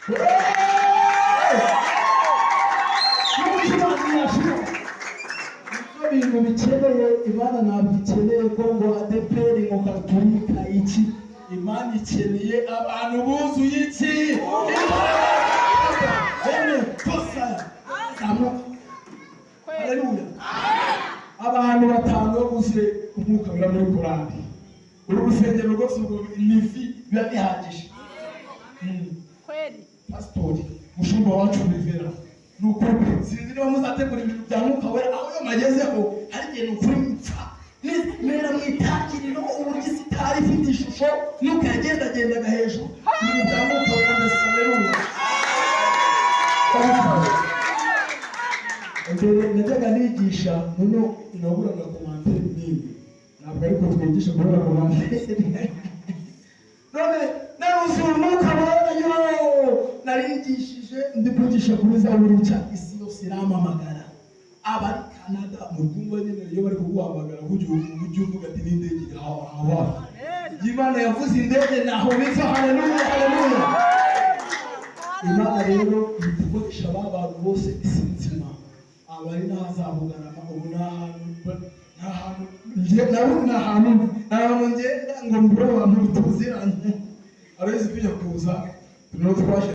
N'umutima. Ibyo bintu bikeneye Imana ntabwo ikeneye ko ngo ADEPR, ngo Gaturika, iki. Imana ikeneye abantu buzuye iki? Imbaraga. Kosa zamuka. Haleluya! Abantu batanu buzuye Umwuka Wera muri korali, uru rusengero rwose ubwo nifi biba bihagije. Kweli. Pasitori, mushumba wacu Rivera, ni ukuri sinzi niba muzategura ibintu bya Mwuka Wera. Aho iyo magezeho hari igihe, ni ukuri, mpfa mera mu itangiriro, uburyo isi itari ifite ishusho nuko yagendagendaga hejuru, ibintu bya Mwuka Wera ndetse. Haleluya! Mbere najyaga nigisha, noneho naburaga commentaire n'imwe. Ntabwo ariko twigisha kubura commentaire. None naruzuye Umwuka Wera, yo narigishije, ndi kwigisha kuri Zaburi Nshya, isi yose irampamagara. Abari Canada mu rwumva nyine, iyo bari kuguhamagara ujya uvuga ati n'indege iri aho aho hafi. Imana yavuze indege naho biva. Haleluya, haleluya! Imana rero ihita ikoresha ba bantu bose isi nzima, abari n'ahazabugarama. Ubu nta hantu nta hantu ngenda ngo mbure abantu tuziranye. Arabizi, tujya kuza noneho twaje.